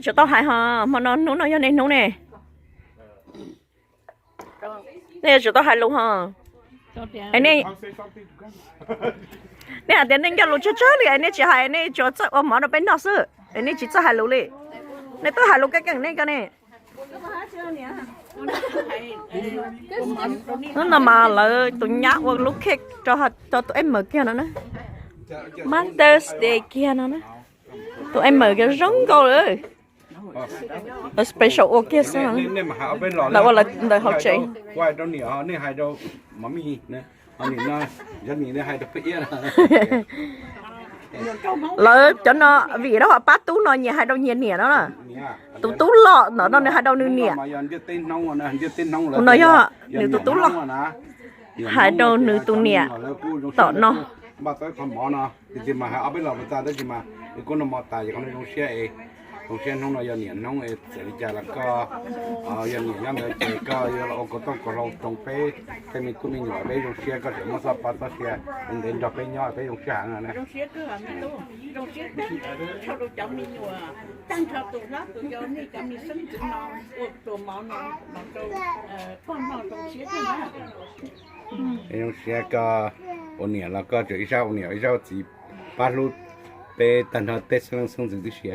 Tsum tau hais ho, hmo no hnub no yog nej hnub ne. Nej yuav tsum tau hais lus ho. Es nej, nej hais tias nej nco lus tsawg tsawg li, nej tsis hais, nej tsuas txawj ua mov rau peb noj xwb, nej tsis txawj hais lus li. Nej twb hais lus keej keej nej ko ne. Hnub no mas lawv tus nyab ua lub cake rau tus em kiag no na. Mother's Day kiag no na. Tus em kiag zoo nkauj lawm. Lawv special ua kiag xwb. Lawv ua lawv ntawm hauv tsev. Lawv cov no vim rau qhov pab tub no nyias hais rau nyias niam no na. Tus tub loj ntawm no nws hais rau nws niam. Tus no yog nws tus tub loj hais rau nws tus niam tom no. Zoo siab hnub no yog niam hnub, txawm li cas los koj yog niam nyob ntawd ces koj yuav los ua kaus tooj kaus hlau rau peb tej me tub me nyuam, peb zoo siab koj tseem muaj txoj pab txoj sia ntev nrog peb nyob, peb zoo siab heev no. Zoo siab koj ua niam los koj tseem ib sab ua niam ib sab ua txiv, pab hlub peb tag nrho tej xeeb leej xeeb ntxwv tib si,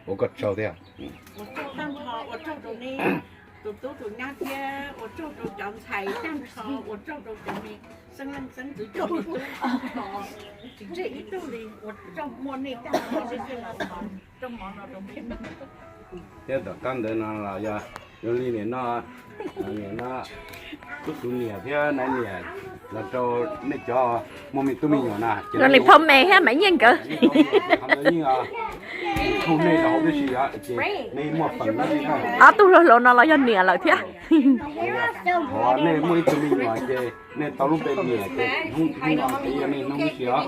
ua koj tsaug thiab. Tus tub tus nyab thiab ua tsaug rau cov ntxhais tag nrho, ua tsaug rau cov me xeeb leej xeeb ntxwv cov me tub tsis tseg ib tug li, ua tsaug muaj nej tag nrho. Thiab tom qab ntawd no los yog zoo li niam no, niam no, tub tub niam thiab naiv niam los rau nej cov muaj me tub me nyuam na. Zoo li phauj me thiab Maiv Nyiaj nkawd. Hu nej los hauv tib si ces nej muaj feem no. Ob tug hluas hluas no los yog niam lawm thiab. Qhov nej muaj ib tug me nyuam ces nej tau lub npe niam ces hnub no ces yog nej hnub ib si os.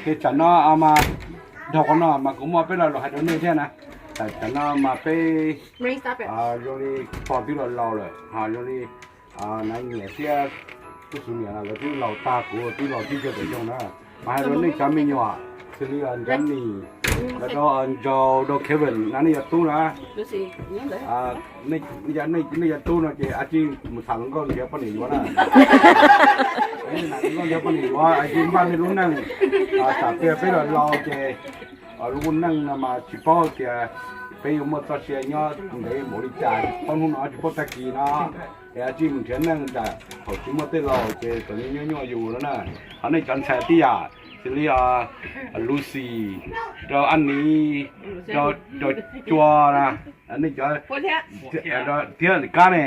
Ces tsam no mas dhau qhov no mas kuv muaj peb lo lus hais rau nej thiab na. Tsam no mas peb zoo li pog twb los laus lawm, ho zoo li naiv niam thiab tub xub niam lawv twb laus tag, kuv twb laus tib cuag tam xyoo na. Mas hais rau nej cov me nyuam, xws li Johnny, los rau Ntsau, rau Kevin na, nej cov tub na, nej cov tub no ces a tsij mus tham hluas nkauj nrhiav poj niam yuav na. Tham hluas nkauj nrhiav poj niam yuav a tsij npaj nej lub neej, tam peb peb los laus ces lub neej no mas tsis paub tias peb yuav muaj txoj sia nyob ntev npaum li cas, paub hnub no tsis paub tag kis no. Es a tsij mus nrhiav neej tam thaum tsis muaj tej laus ces kom nej nyuaj nyuaj yus no na. Ho nej cov ntxhais tib yam, xws li Lucy, rau Annie, rau Cua na, nej cov thiab Kab ne,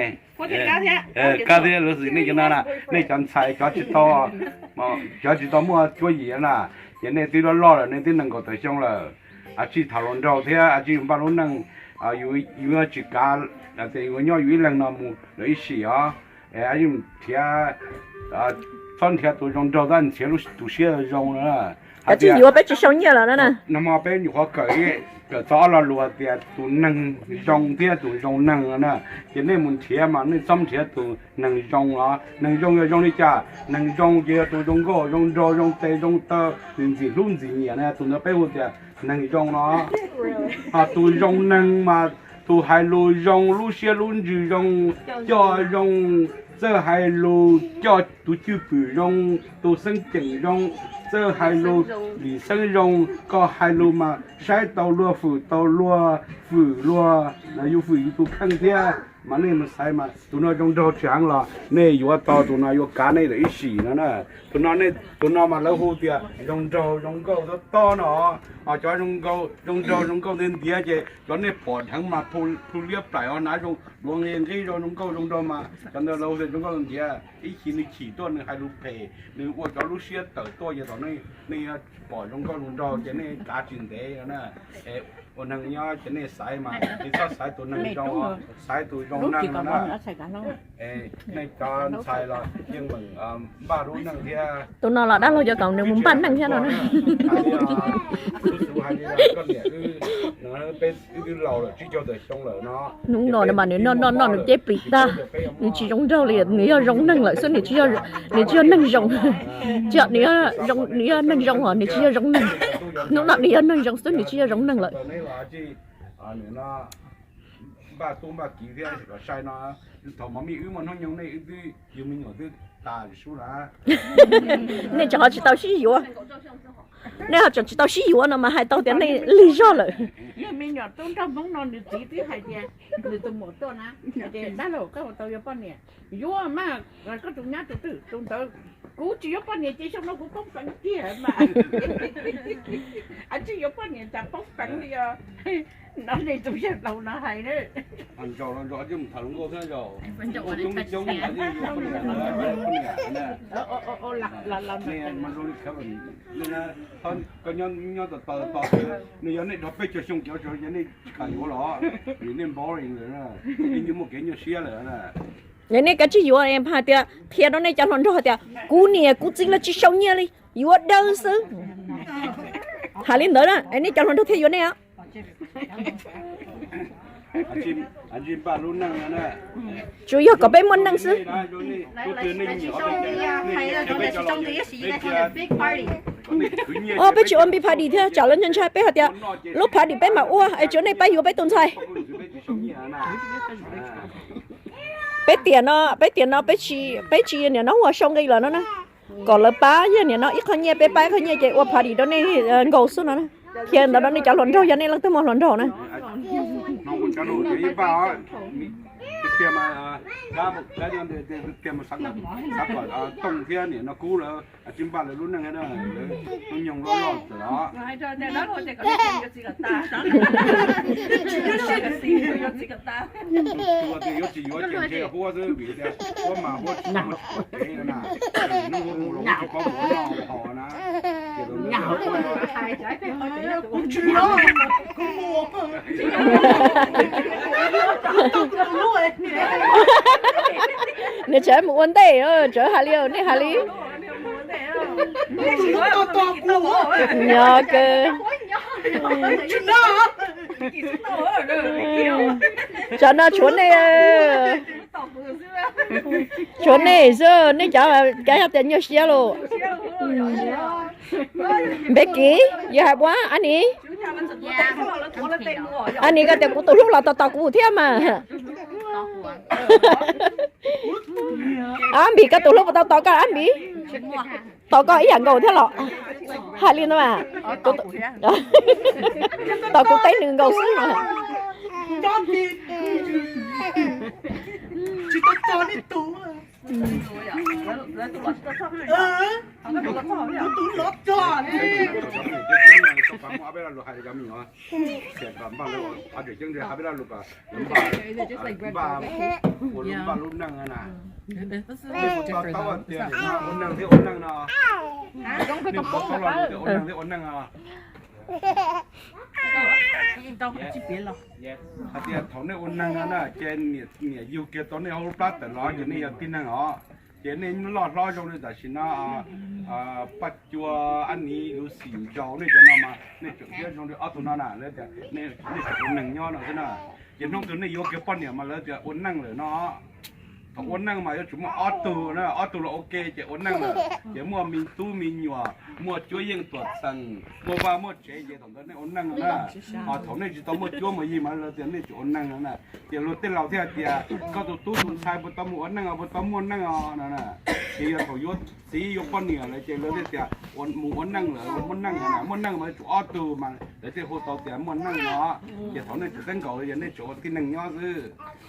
Kab thiab Lucy nej cov no na, nej cov ntxhais cov tsis tau, cov tsis tau muaj cuab yim na, ces nej twb loj loj lawm, nej twb nees nkaum tawm xyoo lawm. A tsij tham hluas nraug thiab a tsij npaj lub neej, yus yuav tsis kav tias yus nyob yus ib leeg no mus lawm ib sim os. Nrhiav, txhob nrhiav tus zoo nraug, tab nrhiav tus siab zoo no. Kav tsij yuav, peb tsis sau nyiaj lawm na. Nag hmo peb nyuam qhuav kawm, kawm tau ob lo lus tias tus neeg zoo thiab tus zoo neeg no na. Ces nej mus nrhiav mas nej txhob nrhiav tus neeg zoo os. Neeg zoo yog zoo li cas? Neeg zoo ces yog tus zoo nkauj zoo nraug zoo tes zoo taw, ntxim hlub ntxim nyiam na, tus ntawd peb hu tias neeg zoo no. Ho tus zoo neeg mas tus hais lus zoo, lub siab lub ntsws zoo, coj zoo, txawj hais lus, coj tus cwj pwm zoo, tus xeeb ceem zoo, txawj hais lus, lim xeeb zoo, koj hais lus mas saib tau luag, fwm tau luag, fwm luag, yus fwm yus tus kheej thiab. Mas nej mus xaiv mas tus no zoo nraug tsis heev los nej yuav tau tus no yuav kav nej lawm ib sim no na. Tus no, tus no mas lawv hu tias zoo nraug zoo nkauj tob tob no. Cov zoo nraug zoo nkauj ntiav ntiav ces cov nej pom dheev mas plhu liab plaim os, hnav zoo duav nqi nqib zoo zoo nkauj zoo nraug mas cov ntawd lawv hu tias zoo nkauj ntiav. Ib chim nws chim tuaj nws hais lus phem, nws ua cov lub siab tawm tuaj ces thaum nej pom zoo nkauj zoo nraug ces nej kav tsis ntev na. Es Ua neeg nyob ces nej xaiv mas tsis txhob xaiv tus neeg zoo, xaiv tus zoo neeg no na. Nej cov ntxhais los yeej meem npaj lub neej thiab. Tus no los dab laug cov kaum nws mus npaj neej thiab no na. Xub xub hais li koj niam wb, peb wb twb laus lawm tsib caug tawm xyoo lawm no. Hnub no mas nws noj noj noj nws ceb plis tag, nws tsis zoo nraug li, nws yog zoo neeg lawm xwb, nws tsis yog neeg zoo. Nws yog neeg zoo os, nws tsis yog zoo neeg. Hnub no nws yog neeg zoo xwb, nws tsis yog zoo neeg lawm. Npaj tub npaj kiv thiab los sai no, thaum mov mij wb muaj hnub nyoog nej wb twb yug me nyuam twb tas sub lawm. Nej tseem ho tsis tau sib yuav, nej ho tseem tsis tau sib yuav no mas hais tau tias nej lig zog lawm. Yog me nyuam tub nraug Hmoob no nws txiv twb hais tias nws tus muam tuaj na, hais tias dab laug koj puas tau yuav poj niam? Yuav mas, koj tus nyab tus twg? Tus ntawd. Kuv tsis yuav poj niam ces xyoo no kuv poob peev kiag mas. Tsis yuav poj niam cas poob peev li os. No nej tus yawg laus no hais na. Koj nyob nyob tos tos tos, nws yog nej dhau peb caug xyoo cov, yog nej tsis kam yuav los, vim nej boring lawm, nej nyuaj muaj kev nyuaj siab lawm. Nej kav tsij yuav, hais tias qhia rau nej cov hluas nraug hais tias kuv niam kuv txiv lawv tsis sau nyiaj li, yuav dawb xwb. Hais li ntawd na es nej cov hluas nraug thiaj yuav nej. Tsuas yog kom peb muaj neej xwb. Peb tsis ua big party thiab, tsam lawv ntshai ntshai peb hais tias lub party peb mam ua es tsuav nej pab yuav peb tus ntxhais. Peb tiam no, peb tiam no peb tsis, peb tsis niam no ua sau nqi lawm no na. Kom lawv pab yog niam no ib qho nyiaj peb pab ib qho nyiaj ces ua party rau nej nkaus xwb no na. Qhia ntawd rau nej cov hluas nraug yog nej leej twg muaj hluas nraug na. Tooj thiab niam no kub lawm, tsis npaj lawv lub neej, lub nyoog loj loj txawm os. Yuav tsis yuav ces ntshe huab xwb vim tias huab mas huab tsis muaj tsis pom kev na. Hnub huab mus los huab tsis paub mus ua noj ua haus na. Nws tseem mus ua ntej, tseem hais li nej hais li. Nyob kawg. Tsam no tshuav nej, tshuav nej xwb, nej cov, cov yog tias nyuaj siab lauj. Npe kiv, yog hais ua Ab Nis. Ab Nis, koj tias kuv tus hlub los tos tos kuv thiab mas. Ab Npis, koj tus hlub puas tau tos koj Ab Npis? Tos koj ib yam nkaus thiab los? Hais li no mas. Tos kuv teb nws nkaus xwb mas. Npaj lub neej na, ua neeg thiab ua neeg no, ua neeg thiab ua neeg no. Hais tias thaum nej ua neeg no na ces niam yug kiag tau nej hauv lub plab tawm los ces nej yog tib neeg os. Ces nej loj hlob zoo li tam sim no, Paj Cua, Ab Nis, Lucy, Ntsau, nej cov no mas nej tseem siab zoo li ob tug no na, lawv tias nej tseem ua neeg nyob no xwb na. Ces hnub twg nej yuav kiag poj niam mas lawv tias ua neej lawm no. Thaum ua neej mas yuav tsum muaj ob tug na, ob tug los ua ke ces ua neej lawm. Ces muaj me tub me nyuam, muaj cuab yeej tuam txheem, muaj vaj muaj tsev ces thaum ntawd nej ua neej na. Ho thaum nej tsis tau muaj cuab muaj yig mas lawv tias nej tseem ua neej na. Ces luag tej laus thiaj hais tias koj tus tub tus ntxhais puas tau mus ua neej os, puas tau muaj neej os no. Ces yog thaum yuav txiv yuav poj niam lawm ces lawv thiaj tias mus ua neej lawm, muaj neej na, muaj neej mas tsum ob tug mas lawv thiaj hu tau tias muaj neej no. Ces thaum nej tseem teeb nkaus yog nej tseem ua tib neeg nyob xwb,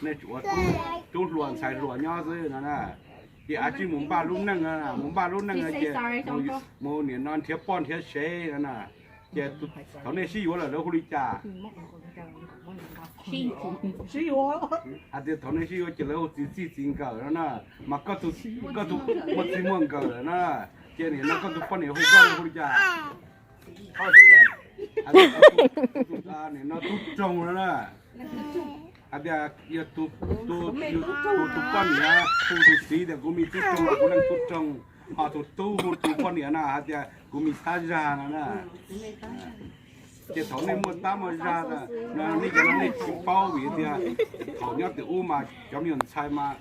nej tseem ua tub hluas ntxhais hluas nyob xwb no na. Ces av tsij mus npaj lub neej, mus npaj lub neej ces mus niam no nrhiav poj nrhiav sev no na. Ces thaum nej sib yuav lawm lawv hu li cas? Hais tias thaum nej sib yuav ces lawv hu txiv txij txiv nkawm no na. Mas koj tus, koj tus muaj txij muaj nkawm lawm na, ces niam no koj tus poj niam hu koj hu li cas? Nim no tub roog no na, hais tias yog tus, tus, tus poj niam hu tus txiv tias kuv me tub roog los kuv leej tub roog, ho tus tub hu tus poj niam na hais tias kuv me tab zag no na. Ces thaum nej muaj tab muaj zag no nej cov no nej tsis paub vim tias thaum nyob tim ub mas cov me nyuam ntxhais mas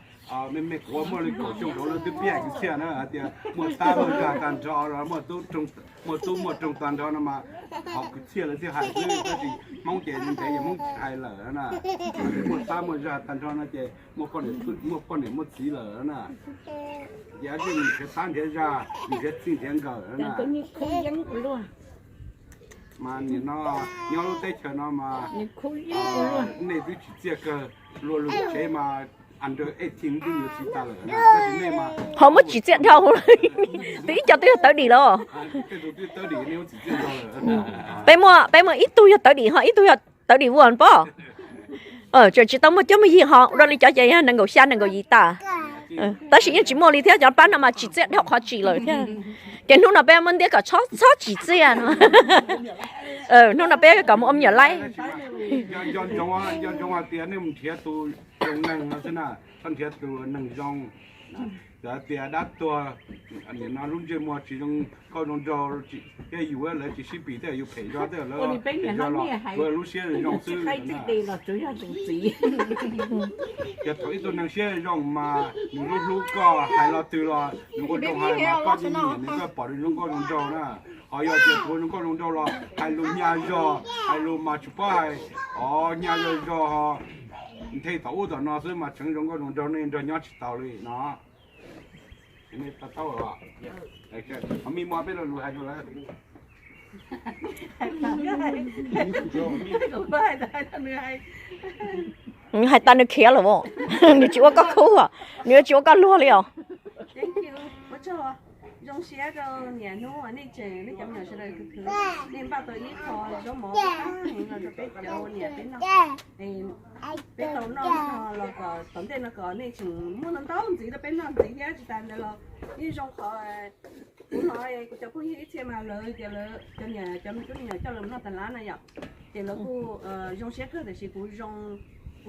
me me kuv muaj li kaum xyoo rau lawv twb piav kwv txhiaj na hais tias muaj tab muaj zag tag nrho los muaj tub muaj roog tag nrho no mas hauv kwv txhiaj lawv thiaj hais xwb, tab sis Hmoob ces ntev ces Hmoob tsis hais lawm na. Muaj tab muaj zag tag nrho no ces muaj poj niam muaj txiv lawm na. Ces nws nrhiav tab nrhiav zag, nws nrhiav txij nrhiav nkawm na. Mas nim no nyob lub teb chaws no mas nej twb tsim txiaj kawg, luag lwm tsev mas under eighteen twb yuav txiv tas lawm, tab sis nej mas ho muab tsim txiaj dhau. Twb ib co twb yog tawv dim los. Peb muaj, peb muaj ib tug yog tawv dim ho ib tug yog tawv dim vuag pob. Tseem tsis tau muaj cuab muaj yig ho ua li cov ces yog nees nkaum xya nees nkaum yim tas. Tab sis yeej tsis muaj li thiab, cov pab no mas tsim txiaj dhau qhov tsim lawm thiab. Ces hnub no peb muab ntiab kom txhob txhob tsim txiaj no. Hnub no peb kom mus ua me nyuam laib. Nco ntsoov hais tias nej mus nrhiav tus zoo neeg no xwb na, koj nrhiav tus neeg zoo. Txawm tias dab tuag, nim no lub ntsej muag tsis zoo nkauj zoo nraug thiab, yus lawv tsis sib pis thiab, yus phem zog thiab, lawv phem zog los lub siab zoo xwb. Ces thaum ib tug neeg siab zoo mas nws hlub hlub koj, hais lo twg los nws ua zoo hais mas koj yeej nyiam nws, koj pom nws zoo nkauj zoo nraug na. Ho yog tias tsis ua zoo nkauj zoo nraug los hais lus nyas zog, hais lus mas tsis paub hais, o, nyas zog zog, nthe tom ub tom no xwb mas tseem zoo nkauj zoo nraug, nej nrog nyob tsis tau li no. Ho me mo peb lo lus hais rau lawv. Nws hais tas nws khiav lawm, nws tsis ua koj khub, nws yuav tsis ua koj luag li os. Zoo siab rau niam hnub uas nej tseem, nej cov me nyuam sawv daws khwv khwv, nej npaj tau ib qho zaub mov heev los rau peb cov ua niam peb noj. Peb tau noj los kom tom ntej no kom nej tseem muaj ntau ntxiv rau peb noj ntxiv thiab. Tsis tas ntawd los yeej zoo qhov kuv hnov kuv cov phooj ywg ib txhia mas lawv tias lawv cov niam cov me tub me nyuam coj lawv mus noj tas lab na yom, ces lawv kuj zoo siab kawg, tiam sis kuv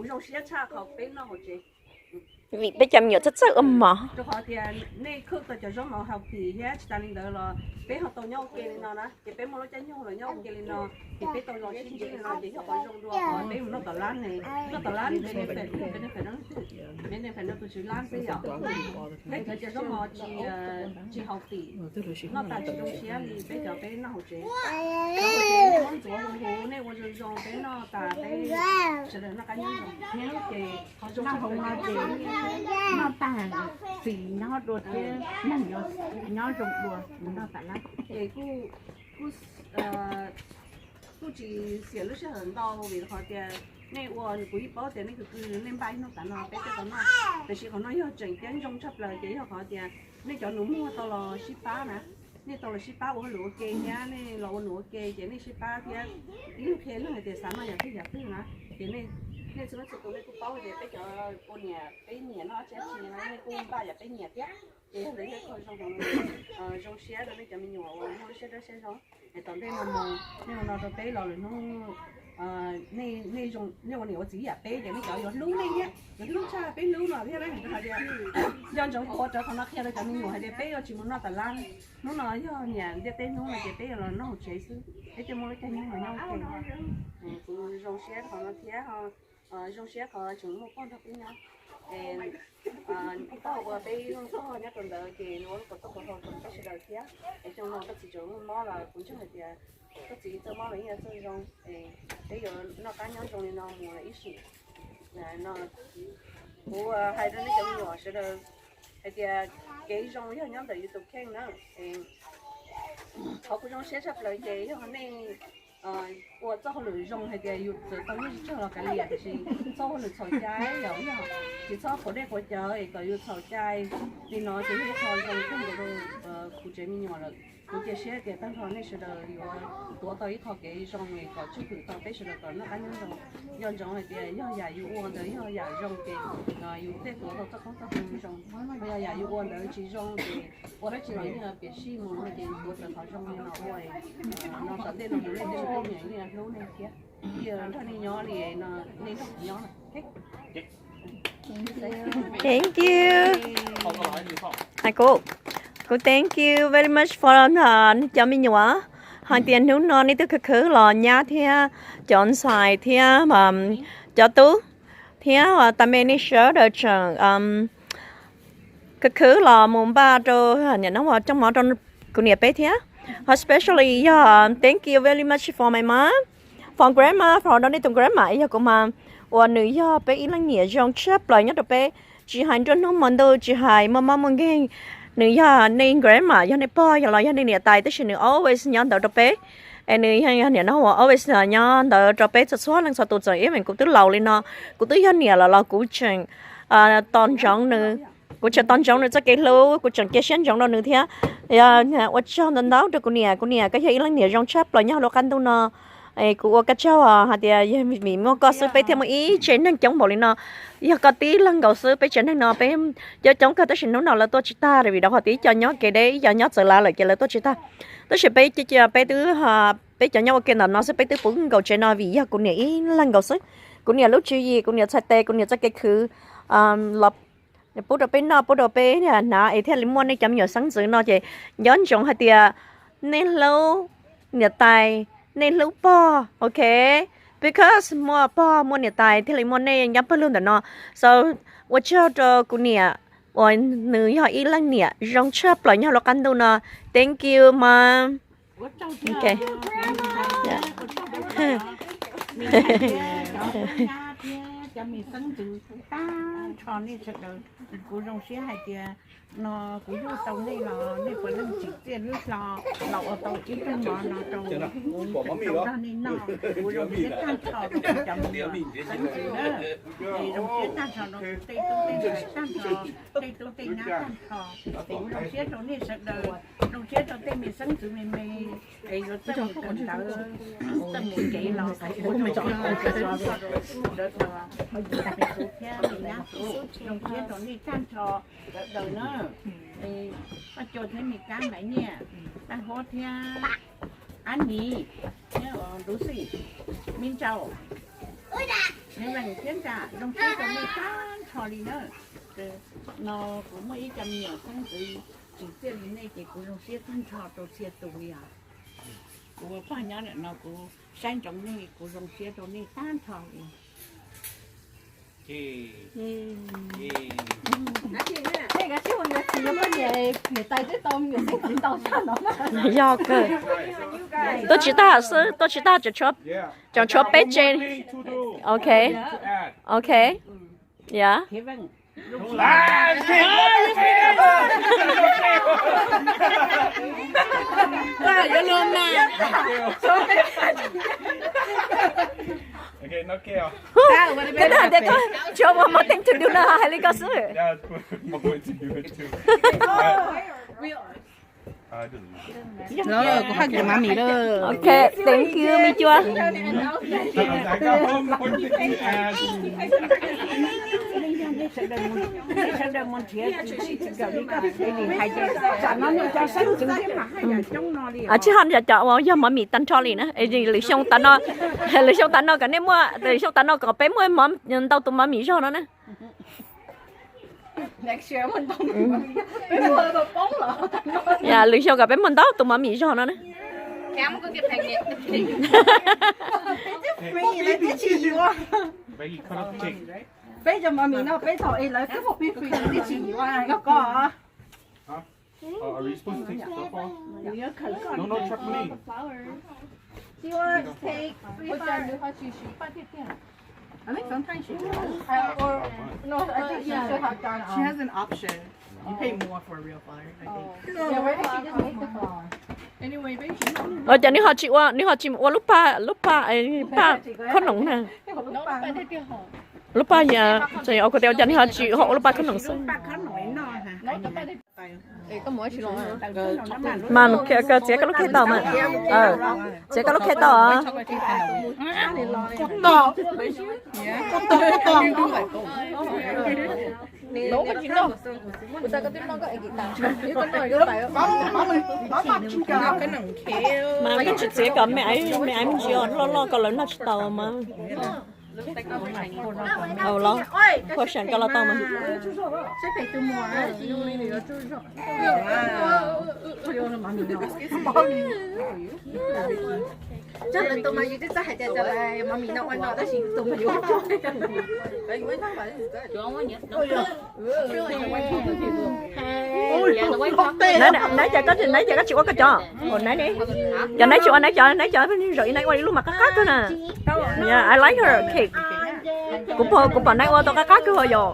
zoo siab tshaj qhov peb noj hauv tsev. Vim peb cov me nyuam txawj txawj ua mov. Rau qhov tias nej cook tau cov zaub mov healthy thiab, tsis tas li ntawd los peb ho tau nyob ua ke li no na, ces peb muaj lub caij nyoog los nyob ua ke li no, ces peb tau los sib ntsib li no ces yog qhov zoo dua qhov peb mus noj tom lab ne. Noj tom lab benefit, benefit no leej twg? Benefit no tus tswv lab xwb yom. Peb cov zaub mov tsis, tsis healthy, noj tas tsis zoo siab li peb cov peb noj hauv tsev. Noj hauv tsev nej muab ntxuav huv huv, nej ua zoo zoo, peb noj tas peb sawv daws noj qab nyob zoo. Ces qhov zoo tshaj plaws ces noj tag xis nyob dua thiab neeg nyob zoo dua mus noj tas lab. Ces kuj, kuj tsis xiam lub sij hawm ntau vim qhov tias nej ua, kuv yeej paub tias nej khwv khwv nej npaj ib hnub tas no peb thiaj tau noj. Tiam sis qhov no yog tseem ceeb zoo tshaj plaws ces yog qhov tias nej cov nus muag tau los sib pab na, nej tau los sib pab ua hauj lwm ua ke thiab nej los ua nus ua ke ces nej sib pab thiab. Ib nyuag qhia leej hais tias xav noj yam twg yam twg na, ces nej txhua leej txhua tus nej kuj paub tias peb cov ua niam peb nyiam noj dab tsi dab tsi no nej kuj npaj yam peb nyiam thiab. Ces yog ntawd yog qhov zoo, zoo siab rau nej cov me nyuam uas muaj lub siab dawb siab zoo. Es tom ntej no mus nej ua no rau peb los lwm hnub nej ua niam ua txiv yam peb ces nej cov yuav hlub nej thiab, yuav hlub tshaj peb hlub no thiab. Hais tias nco ntsoov kuv ua rawv qhov no qhia rau cov me nyuam hais tias peb yuav tsis mus noj tas lab. Hnub no yog niam ntiaj teb hnub no ces peb yuav los noj hauv tsev xwb, peb thiaj muaj lub caij nyoog los nyob ua ke. Kuv zoo siab qhov no thiab, zoo siab qhov tseem muaj pog nrog peb nyob. Pog ua peb lub nkoj nyob rau ntawd ces ua lub kom txoj ua hau rau peb sawv daws thiab. Es xyoo no koj txiv tseem muaj mob los kuv ntseeg hais tias koj txiv txoj mob los yeej yuav txawj zoo. Peb yuav noj qab nyob zoo li no mus ib sim. Kuv hais rau nej cov me nyuam sawv daws hais tias kev zoo yog nyob ntawm yus tus kheej na. Qhov kuv zoo siab tshaj plaws ces yog nej ua txoj hauj lwm zoo hais tias yus txawm tau nyiaj tsis tsawg los kav liam, tiam sis txoj hauj lwm txhaum cai yom, yog tsis txhob quav dej quav cawv es kom yus txhaum cai li no ces yog ib qho zoo kawg nkaus rau Kuv tsev me nyuam lawm, kuv cia siab tias tag nrho nej sawv daws yuav tuav tau ib qho kev zoo es kom tswj hwm tau peb sawv daws kom noj qab nyob zoo. Nco ntsoov hais tias yog yam yus ua ntawd yog yam zoo ces yus thiaj tuav tau txoj koob txoj hmoov zoo. Yog yam yus ua ntawd tsis zoo ces ua dab tsi los yeej piam sij mus no ces tuav rawv qhov zoo li no ua no tom ntej no mus nej tej me tub me nyuam yeej hlub nej thiab. Yeej nrog nej nyob li no, nej nrog kuv nyob no. Thank you. Hais kuv, kuv thank you very much for cov me nyuam. Hais tias hnub no nej twb khwv khwv los nyab thiab cov ntxhais thiab cov tub thiab tas me nej sawv daws tseem khwv khwv los mus npaj rau niam no coj mov rau kuv niam peb thiab. Especially yog thank you very much for my mom, for grandma, for no nej tus grandma yog kuv mas uas nws yog peb ib leej niam zoo tshaj plaws nyob rau peb. Tsis hais nruab hnub hmo ntuj, tsis hais muaj mob muaj nkeeg, nws yog nej grandma, yog nej pog, yog los yog nej niam tais, tab sis nws always nyob ntawd rau peb. Es nws yog niam no uas always nyob ntawd rau peb txhua txhua leej txhua tus, txawm even kuv twb laus li no, kuv twb yog niam lawm los kuv tseem tos ntsoov nws, kuv tseem tos ntsoov nws txoj kev hlub, kuv tseem cia siab ntsoov rau nws thiab. Ua tsaug ntau ntau rau kuv niam, kuv niam koj yog ib leej niam zoo tshaj plaws nyob hauv lub qab ntuj no. Kuv ua koj tsaug hais tias yog vim muaj koj xwb peb thiaj muaj ib tsev neeg coob npaum li no. Yog koj tib leeg nkaus xwb peb tsev neeg no peb coob coob kawg tab sis hnub no lawv tuaj tsis tag vim rau qhov tias ib co nyob kev deb, ib co nyob txawv lav lawm ces lawv tuaj tsis tag. Tab sis peb cia peb twb, peb cov nyob ua ke ntawm no xwb peb twb puv nkaus tsev no vim yog kuv niam ib leeg nkaus xwb. Kuv niam lub tswv yim, kuv niam txhais tes, kuv niam txoj kev khwv los pub rau peb noj, pub rau peb hnav es thiaj li muaj nej cov me nyuam xeeb ntxwv no ces nco ntsoov hais tias nej hlub niam tais, nej hlub pog, ok? Because muaj pog muaj niam tais thiaj li muaj nej nyob pawg lug ntawm no. So ua tsaug rau kuv niam uas nws yog ib leej niam zoo tshaj plaws nyob hauv lub qab ntuj no. Thank you, mom. Ok. Cov me xeeb ntxwv tag nrho nej sawv daws, kuv zoo siab hais tias no kuv yug tau nej los nej puav leej tsim txiaj lub hlo los ua tau ib tug mov no rau kuv nrog nej noj. Kuv zoo siab tag nrho rau kuv cov me nyuam xeeb ntxwv na. Es zoo siab tag nrho rau kuv tej tub tej ntxhais tag nrho, tej tub tej nyab tag nrho. Kuv zoo siab rau nej sawv daws, zoo siab rau tej me xeeb ntxwv me me es yuav txawj mus kawm ntawv, txawj mus kev los kuv zoo siab rau kuv thiab me nyab kuv, zoo siab rau nej tag nrho sawv daws na. Koj cua thiab me kab Maiv Nyiaj, Paj Huab thiab Ab Nis thiab Luxy, Me Ntsau, Neb Leej thiab Nra, zoo siab rau nej tag nrho li na. No kuv muaj ib co me nyuam xeeb ntxwv tsim txiaj li nej ces kuv zoo siab tag nrho rau txhia tus li os. Kuv ua pog nyob ntawm no kuv saib ntsoov nej, kuv zoo siab rau nej tag nrho li. Yog kawg. Tuaj tsis tag xwb, tuaj tsis tag, tseem tshuav peb tsev. Ok, ok, yeah. Koj tias koj tshuav ua mov teej to do no hais li ko xwb. Kuv haj kuv mam mis lawm. Ok, thank you me cua. Tsis haj cov uas yog mov mis tag nrho li na, lwm xyoo tas no, lwm xyoo tas no kom nej muaj, lwm xyoo tas no kom peb muaj ntau tus mov mis zog no na. Lwm xyoo kom peb muaj ntau tus mov mis zog no na. Peb cov mov mis no peb thaum es lawv twb muaj free free twb tsis yuav, yog koj. Los cov nws ho tsis ua, nws ho tsis ua lub paj, lub paj khob noom na. Lub paj, ua kuv tias cov nws ho tsis ho ua lub paj khob noom xwb. Mas txiav koj lub kheej tau mas. Txiav koj lub kheej tau. Mas koj tsis txiav kom me aiv me ntsis loj loj ko lawv noj tsis tau mas. Los, koj sam koj los tau mas. Nab cas koj tsis ua koj cov, cov nab tsis ua nab cov, nab cov zaum ib nab ua ib lub mas qab qab kawg na. I like her cake. Kuv pom nab ua tau qab qab kawg yom.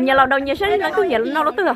Nyias los daus nyias saib leej twg nyias noj lub twg.